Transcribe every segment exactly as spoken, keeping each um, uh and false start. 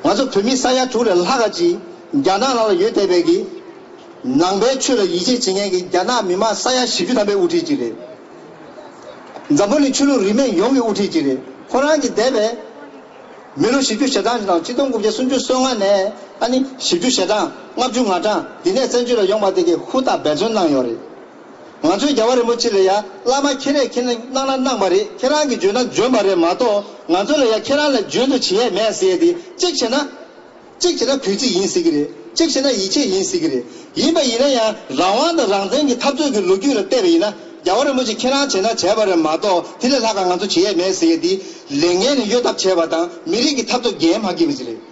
ང་ཚོ་བོད་མི་ས་ཡ་དྲུག་ལས་ལྷག་ག་ཅིག་རྒྱ་ནག་ནང་ལ་ཡོད་བསྡད་པའི་གི་ནང་པའི་ཆོས་ལ་ཡིད་ཆེས་བྱེད་མཁན་གྱི་རྒྱ་ནག་མི་མང་ས་ཡ་བཞི་བཅུ་ཐམ་པའི་དབུ་ཁྲིད་ཅིག་རེད། འཛམ་བུ་གླིང་ཆོས་ལུགས་རིས་མེད་ཡོངས་ཀྱི་དབུ་ཁྲིད་ཅིག་རེད། ཁོ་རང་གིས་འདས་པའི་མི་ལོ་བཞི་བཅུ་ཞེ་གྲངས་ཀྱི་ནང་། ཆིག་སྟོང་དགུ་བརྒྱ་སུམ་ཅུ་སོ་ལྔ་ནས་ཨ་ནི་བཞི་བཅུ་ཞེ་གྲངས། ལྔ་བཅུ་ང་གྲངས་འདི་ནས་བཙན་བྱོལ་ལ་ཡོང་བ་དེ་གིས་ཧུར་ཐག་འབད་བརྩོན་གནང་ཡོད་རེད། ང་ཚོས་རྒྱལ་བ་རིན་པོ་ཆེ་ལ་ཡ་བླ་མ་ཁྱེད་རས་ཁྱེད་གནང་ན་གནང་བ་རེད། ཁྱེད་རང་གིས་འཇོན་ན་འཇོན་པ་རེད་མ་གཏོགས། ང་ཚོ་ལ་ཡ་ཁྱེད་རང་ལས་འཇོན་དུ་བྱེད་ཡས་མེད་ཟེར་ཡས་དེ། གཅིག་བྱས་ན། གཅིག་བྱས་ན་གུས་བརྩི་ཡིན་སྲིད་ཀྱི་རེད། གཅིག་བྱས་ན་ཡིད་ཆེས་ཡིན་སྲིད་ཀྱི་རེད། ཡིན་པ་ཡིན་ན་ཡང་རང་དབང་དང་རང་བཙན་གྱི་འཐབ་རྩོད་ཀྱི་ལོ་རྒྱུས་ལ་བལྟས་པ་ཡིན་ན། རྒྱལ་བ་རིན་པོ་ཆེ་ཁྱེད་རང་བྱས་ན་བྱས་པ་རེད་མ་གཏོགས། དེ་ལས་ལྷག་ག་ང་ཚོ་བྱེད་ཡས་མེད་ཟེར་ཡས་དེ། ལས་ངན་ནི་གཡོ་ཐབས་བྱས་པ་དང་མི་རིགས་ཀྱི་འཐབ་རྩོད་འགན་མ་འཁྱེར་བ་ཅིག་རེད།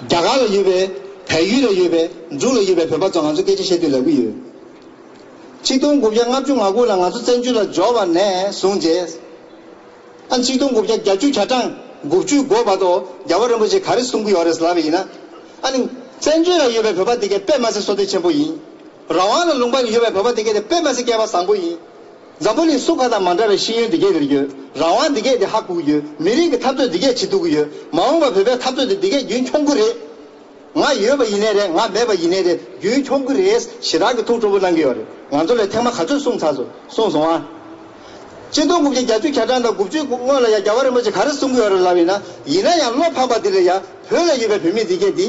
རྒྱ་གར་ལ་ཡོད་པའི། བལ་ཡུལ་ལ་ཡོད་པའི། འབྲུག་ལ་ཡོད་པའི་བོད་པ་ཚོ་ང་ཚོ་སྐད་ཆ་བཤད་དུས་ལབ་ཀྱི་ཡོད། ཆིག་སྟོང་དགུ་བརྒྱ་ལྔ་བཅུ་ང་དགུ་ལ་ང་ཚོ་བཙན་བྱོལ་ལ་འབྱོར་བ་ནས་བཟུང་བྱས། ཨ། ཆིག་སྟོང་དགུ་བརྒྱ་བརྒྱད་ཅུ་གྱ་གྲངས་དགུ་བཅུ་འགོ་བར་དུ་རྒྱལ་བ་རིན་པོ་ཆེ་ག་རེ་གསུང་གི་ཡོད་རེད་ལབ་པ་ཡིན་ན། ཨ་ནི་བཙན་བྱོལ་ལ་ཡོད་པའི་བོད་པ་དེ་གས་དཔེ་མ་སྲིད་བསོད་བདེ་ཆེན་པོ་ཡིན། རང་དབང་ལ་ལུང་པ་ཡོད་པའི་བོད་པ་དེ་གས་དེ་དཔེ་མ་སྲིད་སྐལ་བ་བཟང་པོ་ཡིན། འཛམ་བུ་གླིང་སུ་ག་དང་མ་འདྲ་བའི་ཤེས་ཡོན་འདི་གས་དེར་ཡོད། རང་དབང་འདི་གས་དེ་ཧ་གོ་གི་ཡོད། མི་རིགས་ཀྱི་འཐབ་རྩོད་འདི་གས་བྱེད་ཐུབ་ཀྱི་ཡོད། མ་འོངས་པ་བོད་པའི་འཐབ་རྩོད་དེ་འདི་གས་རྒྱུན་འཁྱོངས་ཀྱི་རེད། ང་ཡོད་པ་ཡིན་ནའི་རེད། ང་མེད་པ་ཡིན་ནའི་རེད། རྒྱུན་འཁྱོངས་ཀྱི་རེད། ཞེ་དྲག་གི་ཐུགས་སྤྲོ་པོ་གནང་གི་ཡོད་རེད། ང་ཚོ་ལ་ཐེངས་མ་ག་ཚོད་གསུངས་ཚར་སོང་། གསུངས་སོང་ཨ། ཆིག་སྟོང་དགུ་བརྒྱ་བརྒྱད་ཅུ་གྱ་གྲངས་དང་དགུ་བཅུའི་སྔོན་ལ་ཡ་རྒྱལ་བ་རིན་པོ་ཆེ་ག་རེ་གསུང་གི་ཡོད་རེད་ལབ་ཡིན་ན། ཡིན་ན་ཡང་བློ་ཕམ་པ་འདི་ལ་ཡ། བོད་ལ་ཡོད་པའི་བོད་མི་འདི་གས་འདི།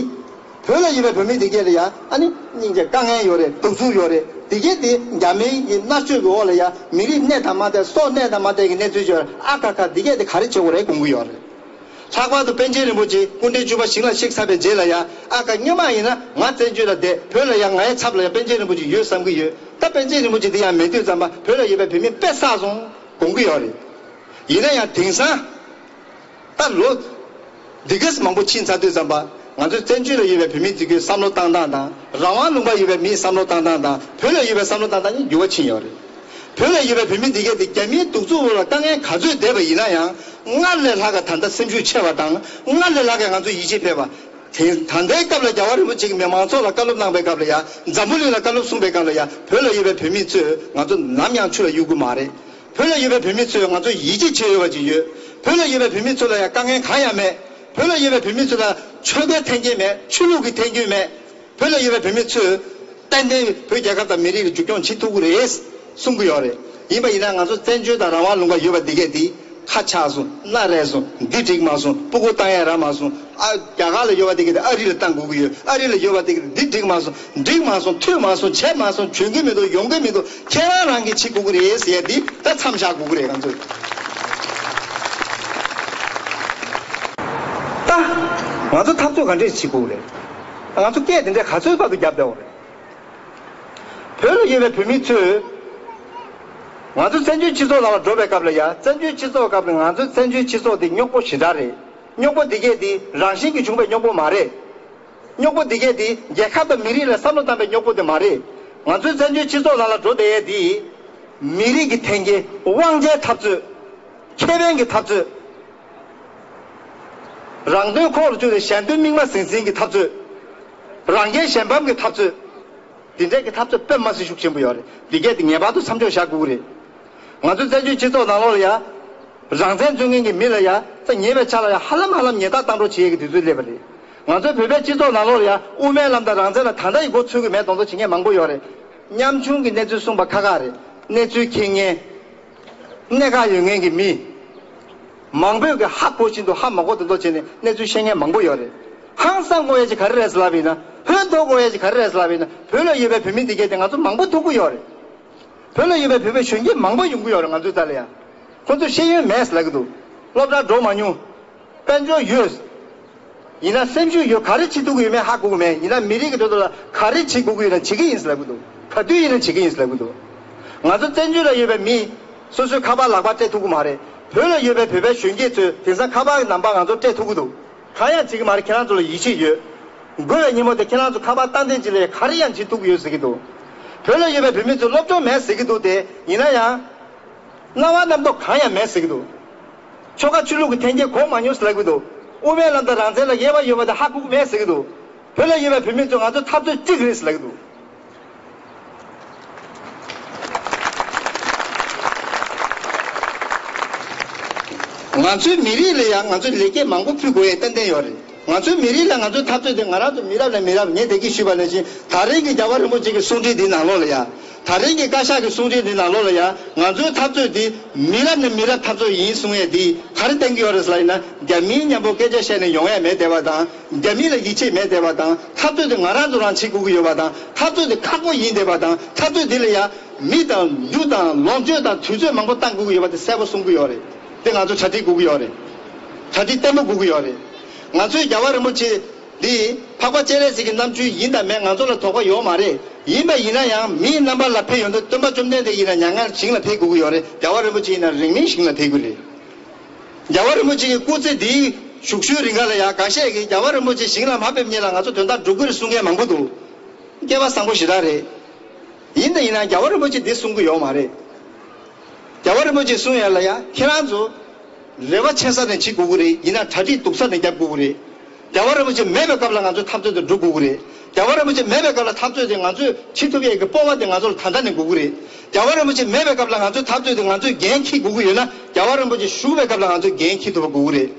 བོད་ལ་ཡོད་པའི་བོད་མི་འདི་གས་ལ་ཡ། ཨ་ནི་སྙིང་རྗེ། དཀའ་ངལ་ཡོད་རེད། གདུག་རྩུབ་ཡོད་རེད། འདི་གས་འདི་རྒྱ་མིའི་གི་མནར་གཅོད་ཀྱི་འོག་ལ་ཡ། མི་རིགས་གནས་དང་མ་གནས། སྲོག་གནས་དང་མ་གནས་ཀྱི་གནས་ཚུལ་ཅིག་ཡོད་རེད། ཨ་ཁ་ཁ། འདི་གས་འདི་ག་རེ་བྱེད་དགོས་རེད་དགོངས་ཀྱི་ཡོད་རེད། ལྷག་པར་དུ་པཎ་ཆེན་རིན་པོ་ཆེ་སྐུ་ཕྲེང་བཅུ་པ་ཞིང་ལ་གཤེགས་ཚར་བའི་རྗེས་ལ་ཡ། ཨ་ཁ། སྔོན་མ་ཡིན་ན་ང་བཙན་བྱོལ་ལ་བསྡད། བོད་ལ་ཡ་ངའི་ཚབ་ལ་ཡ་པཎ་ཆེན་རིན་པོ་ཆེ་ཡོད་བསམ་གྱི་ཡོད། ད་པཎ་ཆེན་རིན་པོ་ཆེ་འདི་ཡང་མེད་དུས་ཙམ་པ། བོད་ལ་ཡོད་པའི་བོད་མི་དཔེ་བསགས་སོང་དགོངས་ཀྱི་ཡོད་རེད། ཡིན་ན་ཡང་དེང་སང་ད་ལོ་འདི་གས་མང་པོ་ཕྱིན་ཚར་དུས་ཙམ་པ། ང་ཚོའི་བཙན་བྱོལ་ལ་ཡོད་པའི་བོད་མི་ཚོ་གི་བསམ་བློ་བཏང་སྟངས་དང་། རང་དབང་ལུང་པ་ཡོད་པའི་མིའི་བསམ་བློ་བཏང་སྟངས་དང་། བོད་ལ་ཡོད་པའི་བསམ་བློ་བཏང་སྟངས་གཉིས་འགྱུར་བ་ཕྱིན་ཡོད་རེད། བོད་ལ་ཡོད་པའི་བོད་མི་འདི་གས་དེ་རྒྱ་མིའི་གདུག་རྩུབ་འོག་ལ་དཀའ་ངལ་ག་ཚོད་བསྡད་པ་ཡིན་ན་ཡང་། སྔར་ལས་ལྷག་ག་ད་ལྟ་སེམས་ཤུགས་ཆེ་བ་དང་། སྔར་ལས་ལྷག་ག་ང་ཚོ་ཡིད་ཆེས་འཕེལ་བ། དེ་ད་ལྟའི་སྐབས་ལ་རྒྱལ་བ་རིན་པོ་ཆེ་གིས་མི་མང་ཚོགས་ལ་བཀའ་སློབ་གནང་པའི་སྐབས་ལ་ཡ། འཛམ་བུ་གླིང་ལ་བཀའ་སློབ་གསུངས་པའི་སྐབས་ལ་ཡ། བོད་ལ་ཡོད་པའི་བོད་མི་ཚོས་ང་ཚོ་ནམ་ཡང་ཆུ་ལ་གཡུག་གི་མ་རེད། བོད་ལ་ཡོད་པའི་བོད་མི་ཚོས་ང་ཚོ་ཡིད་ཆེས་བྱེད་འོས་པ་ཅིག་ཡོད། བོད་ལ་ཡོད་པའི་བོད་མི་ཚོ་ལ་ཡང་དཀའ་ངལ་གང་ཡང་མེད། བོད་ལ་ཡོད་པའི་བོད་མི་ཚོ་ལ་ཆོལ་ཁའི་འཐེན་འཁྱེར་མེད། ཆོས་ལུགས་ཀྱི་འཐེན་འཁྱེར་མེད། བོད་ལ་ཡོད་པའི་བོད་མི་ཚོས་ཏན་ཏན་བོད་རྒྱལ་ཁབ་དང་མི་རིགས་ལ་མཇུག་སྐྱོང་བྱེད་ཐུབ་ཀྱི་རེད་གསུང་གི་ཡོད་རེད། ཡིན་པ་ཡིན་ན་ང་ཚོ་བཙན་བྱོལ་དང་རང་དབང་ལུང་པ་ཡོད་པ་འདི་གས་འདི་ཁ་ཆག་སོང་། སྣ་རལ་སོང་། འདི་འགྲིག་མ་སོང་། སྤུ་གུ་བཏང་ཡ་རག་མ་སོང་། ཨ། རྒྱ་གར་ལ་ཡོད་པ་དེ་གི་དེ་ཨ་རི་ལ་བཏང་དགོས་ཀྱི་ཡོད། ཨ་རི་ལ་ཡོད་པ་དེ་གི་དེ་འདི་འགྲིག་མ་སོང་། འགྲིག་མ་སོང་། ཐུབ་མ་སོང་། བྱེད་མ་སོང་། བྱེད་ཀྱི་མི་འདུག་ཡོང་གི་མི་འདུག་ཁྱེད་རང་རང་གིས་བྱེད་དགོས་ཀྱི་རེད་ཟེར་ཡ་འདི་ད་མཚམས་བཞག་དགོས་ཀྱི་རེད། ང་ཚོས་ད་ང་ཚོ་འཐབ་རྩོད་ག་འདྲས་བྱེད་དགོས་ཀྱི་རེད། ང་ཚོ་སྐད་དེ་འདྲས་ག་ཚོད་བར་དུ་རྒྱབ་བསྡད་ཡོད་རེད། བོད་ལ་ཡོད་པའི་བོད་མི་ཚོས་ང་ཚོ་བཙན་བྱོལ་སྤྱི་ཚོགས་ནང་ལ་འགྲོ་བའི་སྐབས་ལ་ཡ། བཙན་བྱོལ་སྤྱི་ཚོགས་སྐབས་ལ་ང་ཚོའི་བཙན་བྱོལ་སྤྱི་ཚོགས་འདི་རྙོག་པོ་ཞེ་དྲག་རེད། རྙོག་པོ་འདི་གས་འདི་རང་བཞིན་གྱིས་བྱུང་བའི་རྙོག་པོ་མ་རེད། རྙོག་པོ་འདི་གས་འདི་རྒྱལ་ཁབ་དང་མི་རིགས་ལ་བསམ་བློ་བཏང་བའི་རྙོག་པོ་དེ་མ་རེད། ང་ཚོའི་བཙན་བྱོལ་སྤྱི་ཚོགས་ནང་ལ་འགྲོ་བསྡད་ཡས་འདི་མི་རིགས་ཀྱི་འཐེན་འཁྱེར། དབང་ཆའི་འཐབ་རྩོད། ཁེ་ཕན་གྱི་འཐབ་རྩོད། རང་དོན་ཁོག་ལ་བཅུག་ནས་གཞན་དོན་མིག་མ་ཟིང་ཟིང་གི་འཐབ་རྩོད། རང་འགན་གཞན་ཕམ་གྱི་འཐབ་རྩོད། འདི་འདྲའི་གི་འཐབ་རྩོད་དཔེ་མ་སྲིད་ཤུགས་ཆེན་པོ་ཡོད་རེད། འདི་གས་དེ་ངེས་པར་དུ་མཚམས་འཇོག་བཞག་དགོས་ཀྱི་རེད། ང་ཚོའི་བཙན་བྱོལ་སྤྱི་ཚོགས་ནང་ལོགས་ལ་ཡ། རང་བཙན་རྩོད་མཁན་གྱི་མི་ལ་ཡ། ད་ཉེ་བའི་ཆར་ལ་ཡ་ཧ་ལམ་ཧ་ལམ་ཉེས་རྡུང་བཏང་འགྲོ་བྱེད་ཡས་ཀྱི་དུས་ཚོད་སླེབས་པ་རེད། ང་ཚོའི་བོད་པའི་སྤྱི་ཚོགས་ནང་ལོགས་ལ་ཡ། དབུ་མའི་ལམ་དང་རང་བཙན་ལ་ད་ལྟ་ཡི་མགོ་ཚོད་ཀྱི་མེད་མདོག་མདོག་བྱེད་མཁན་མང་པོ་ཡོད་རེད། ཉམ་ཆུང་གི་གནས་ཚུལ་གསུངས་པ་ཁག་ཁག་རེད། གནས་ཚུལ་མཁྱེན་མཁན། གནད་འགག་ཡོད་མཁན་གྱི་མི་མང་པོས་ཀྱི་ཧ་གོ་བཞིན་དུ་ཧ་མ་གོ་དེ་ཚོ་བྱས་ནས་གནས་ཚུལ་བཤད་མཁན་མང་པོ་ཡོད་རེད། ཧང་སང་དགོས་ཡ་ཅིག་ག་རེ་རེད་ཟེར་ལབ་པ་ཡིན་ན། ཧོན་ཐོར་དགོས་ཡ་ཅིག་ག་རེ་རེད་ཟེར་ལབ་པ་ཡིན་ན། བོད་ལ་ཡོད་པའི་བོད་མི་འདི་གས་དེ་ང་ཚོ་མང་པོ་ཐུག་གི་ཡོད་རེད། བོད་ལ་ཡོད་པའི་བོད་པའི་གཞོན་སྐྱེས་མང་པོ་ཡོང་གི་ཡོད་རེད། ང་ཚོའི་རྩ་ལ་ཡ། ཁོ་ཚོས་ཤེས་ཡོན་མེད་ཟེར་ལབ་ཀྱི་འདུག་སློབ་གྲྭར་འགྲོ་མ་མྱོང་། དཔལ་འབྱོར་ཡོད། ཡིན་ན་སེམས་ཤུགས་ཡོད། ག་རེ་བྱེད་ཐུབ་ཀྱི་ཡོད་མེད་ཧ་གོ་གི་མེད། ཡིན་ན་མི་རིགས་ཀྱི་དོན་དུ་ལ་ག་རེ་བྱེད་དགོས་ཀྱི་ཡོད་ན་བྱེད་ཀྱི་ཡིན་ཟེར་ལབ་ཀྱི་འདུག་ག་དུས་ཡིན་ན་བྱེད་ཀྱི་ཡིན་ཟེར་ལབ་ཀྱི་འདུག་ང་ཚོ་བཙན་བྱོལ་ལ་ཡོད་པའི་མི་སོ་སོའི་ཁ་པར་ལག་པར་སྤྲད་ཐུབ་ཀྱི་མ་རེད། བོད་ལ་ཡོད་པའི་བོད་པའི་གཞོན་སྐྱེས་ཚོས་དེང་སང་ཁ་པར་གྱི་ནམ་བར་ང་ཚོར་སྤྲད་ཐུབ་ཀྱི་འདུག་གང་ཡང་བྱེད་ཀྱི་མ་རེད། ཁྱེད་རང་ཚོ་ལ་ཡིད་ཆེས་ཡོད། འགོ་བའི་ཉིན་མོ་དེ་ཁྱེད་རང་ཚོ་ཁ་པར་བཏང་འདོད་ཅིག་ལས་ག་རེ་ཡང་བྱེད་ཐུབ་ཀྱི་ཡོད་ཟེར་གྱི་འདུག་བོད་ལ་ཡོད་པའི་བོད་མི་ཚོས་སློབ་སྦྱོང་མེད་ཟེར་གྱི་འདུག་དེ་ཡིན་ན་ཡང་། སྣང་བ་རྣམ་རྟོག་གང་ཡང་མེད་ཟེར་གྱི་འདུག་ཆོལ་ཁ་ཆོས་ལུགས་ཀྱི་འཐེན་འཁྱེར་གོ་མ་མྱོང་ཟེར་ལབ་ཀྱི་འདུག་དབུ་མའི་ལམ་དང་རང་བཙན་ལ་དབྱེ་བ་ཡོད་པ་དེ་ཧ་གོ་གི་མེད་ཟེར་གྱི་འདུག་བོད་ལ་ཡོད་པའི་བོད་མི་ཚོས་ང་ཚོའི་འཐབ་རྩོད་གཅིག་རེད་ཟེར་ལབ་ཀྱི་འདུག་ང་ཚོའི་མི་རིགས་ལ་ཡང་ང་ཚོས་ལེགས་སྐྱེས་མང་པོ་ཕུལ་དགོས་ཡས་ཏན་ཏན་ཡོད་རེད། ང་ཚོའི་མི་རིགས་ལ་ང་ཚོའི་འཐབ་རྩོད་དེ་ང་རང་ཚོ་མི་རབས་ནས་མི་རབས་ངས་དེ་སྐད་ཞུས་པ་ནང་བཞིན་ད་རིང་གི་རྒྱལ་བ་རིན་པོ་ཆེ་གི་གསུང་འཕྲིན་འདི་ནང་ལོགས་ལ་ཡ། ད་རིང་གི་བཀའ་ཤག་གི་གསུང་འཕྲིན་འདི་ནང་ལོགས་ལ་ཡ། ང་ཚོའི་འཐབ་རྩོད་འདི་མི་རབས་ནས་མི་རབས་འཐབ་རྩོད་ཡིན་གསུང་ཡས་འདི་ག་རེ་བསྟན་གྱི་ཡོད་རེད་ཟེར་ལ་ཡིན་ན། རྒྱ་མིའི་མཉམ་པོ་སྐད་ཆ་བཤད་ནས་ཡོང་ཡས་མེད་བསྡད་པ་དང་། རྒྱ་མི་ལ་ཡིད་ཆེས་མེད་བསྡད་པ་དང་། འཐབ་རྩོད་འདི་ང་རང་ཚོ་རང་བྱེད་དགོས་ཀྱི་ཡོད་པ་དང་། འཐབ་རྩོད་འདི་ཁག་པོ་ཡིན་བསྡད་པ་དང་། འཐབ་རྩོད་འདི་ལ་ཡ། མི་དང་རྒྱུ་དང་ལོངས་སྤྱོད་དང་དུས་ཚོད་མང་པོ་བཏང་དགོས་ཀྱི་ཡོད་པ་དེ་གསལ་པོ་གསུང་གི་ཡོད་རེད། དེ་ང་ཚོ་གྲ་སྒྲིག་དགོས་ཀྱི་ཡོད་རེད། གྲ་སྒྲིག་བརྟན་པོ་དགོས་ཀྱི་ཡོད་རེད། ང་ཚོའི་རྒྱལ་བ་རིན་པོ་ཆེ་འདི་འཕགས་པ་སྤྱན་རས་གཟིགས་ཀྱི་རྣམ་སྤྲུལ་ཡིན་དང་མེད་ང་ཚོ་ལ་དོགས་པ་ཡོད་མ་རེད། ཡིན་པ་ཡིན་ན་ཡང་མིའི་རྣམ་པ་ལ་ཕེབས་ཡོང་དུས་སྟོན་པ་བཅོམ་ལྡན་འདས་ཡིན་ན་མྱ་ངན་ཞིང་ལ་ཕེབས་དགོས་ཀྱི་ཡོད་རེད། རྒྱལ་བ་རིན་པོ་ཆེ་ཡིན་ན་རིང་མིན་ཞིང་ལ་ཕེབས་དགོས་རེད། རྒྱལ་བ་རིན་པོ་ཆེ་གི་སྐུ་ཚེ་འདིའི་བཞུགས་ཤུལ་རིང་ག་ལ་ཡང་འགའ་ཤས་ཀྱིས་རྒྱལ་བ་རིན་པོ་ཆེ་ཞིང་ལ་མ་ཕེབས་སྔོན་ལ་ང་ཚོ་དོན་དག་འགྲུབ་ཀྱི་རེད་གསུང་མཁན་མང་པོ་འདུག་སྐལ་བ་བཟང་པོ་ཞེ་དྲག་རེད། ཡིན་དང་ཡིན་ན་རྒྱལ་བ་རིན་པོ་ཆེ་འདི་གསུང་གི་ཡོད་མ་རེད། རྒྱལ་བ་རིན་པོ་ཆེ་གསུང་ཡ་ལ་ཡ་ཁྱེད་རང་ཚོ་རེ་བ་ཆེ་ས་ནས་བྱེད་དགོས་ཀྱི་རེད། ཡིན་ན་གྲ་སྒྲིག་སྡུག་ས་ནས་རྒྱབ་དགོས་ཀྱི་རེད། རྒྱལ་བ་རིན་པོ་ཆེ་མེད་པའི་སྐབས་ལ་ང་ཚོས་འཐབ་རྩོད་དེ་སྒྲུབ་དགོས་ཀྱི་རེད། རྒྱལ་བ་རིན་པོ་ཆེ་མེད་པའི་སྐབས་ལ་འཐབ་རྩོད་དེ་ང་ཚོས་བྱེད་ཐུབ་ཡས་ཀྱི་སྤོབས་པ་དེ་ང་ཚོ་ལ་ད་ལྟ་ནས་དགོས་ཀྱི་རེད། རྒྱལ་བ་རིན་པོ་ཆེ་མེད་པའི་སྐབས་ལ་ང་ཚོས་འཐབ་རྩོད་དེ་ང་ཚོས་འགན་འཁྱེར་དགོས་ཀྱི་ཡོད་ན། རྒྱལ་བ་རིན་པོ་ཆེ་བཞུགས་པའི་སྐབས་ལ་ང་ཚོས་འགན་འཁྱེར་ཐུབ་པ་དགོས་ཀྱི་རེད།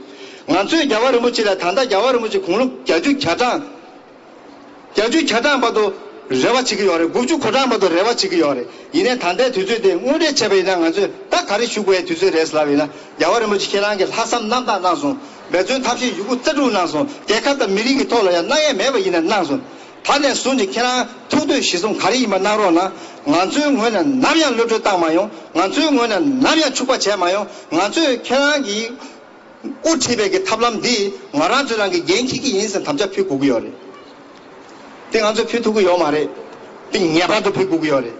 ང་ཚོས་རྒྱལ་བ་རིན་པོ་ཆེ་ལ་ད་ལྟ་རྒྱལ་བ་རིན་པོ་ཆེ་དགུང་ལོ་བརྒྱད་ཅུ་གྱ་གྲངས། བརྒྱད་ཅུ་གྱ་གྲངས་བར་དུ་རེ་བ་བྱེད་ཀྱི་ཡོད་རེད། དགུ་བཅུ་གོ་གྲངས་བར་དུ་རེ་བ་བྱེད་ཀྱི་ཡོད་རེད། ཡིན་ནའི་ད་ལྟའི་དུས་ཚོད་དེ་དངོས་འབྲེལ་བྱས་པ་ཡིན་ན། ང་ཚོས་ད་ག་རེ་ཞུ་དགོས་ཡའི་དུས་ཚོད་རེད་ཟེར་ལབ་པ་ཡིན་ན། རྒྱལ་བ་རིན་པོ་ཆེ་ཁྱེད་རང་གིས་ལྷག་བསམ་རྣམ་དག་གནང་སོང་། འབད་བརྩོན་ཐབས་ཤེས་ཡོད་རྒུ་རྩལ་སྤྲུགས་གནང་སོང་། རྒྱལ་ཁབ་དང་མི་རིགས་ཀྱི་ཐོག་ལ་ཡང་གནང་ཡས་མེད་པ་ཡིན་ན་གནང་སོང་། ད་ནས་བཟུང་ནས་ཁྱེད་རང་ཐུགས་འདོད་གཞིར་བཟུང་ག་རེ་ཡིན་པ་གནང་རོགས་གནང་། ང་ཚོའི་ངོས་ནས་ནམ་ཡང་གློད་གྲོལ་བཏང་མ་ཡོང་། ང་ཚོའི་ངོས་ནས་ནམ་ཡང་འཕྱུག་པ་བྱས་མ་ཡོང་། ང་ཚོས་ཁྱེད་རང་གི་དབུ་ཁྲིད་པའི་གི་ཐབས་ལམ་འདི་ང་རང་ཚོའི་རང་གི་འགན་འཁྱེར་གྱི་ཡིན་ཟེར་དམ་བཅའ་ཕུལ་དགོས་ཀྱི་ཡོད་རེད། དེ་ང་ཚོས་ཕུལ་ཐུབ་ཀྱི་ཡོད་མ་རེད། དེ་ངེས་པར་དུ་ཕུལ་དགོས་ཀྱི་ཡོད་རེད།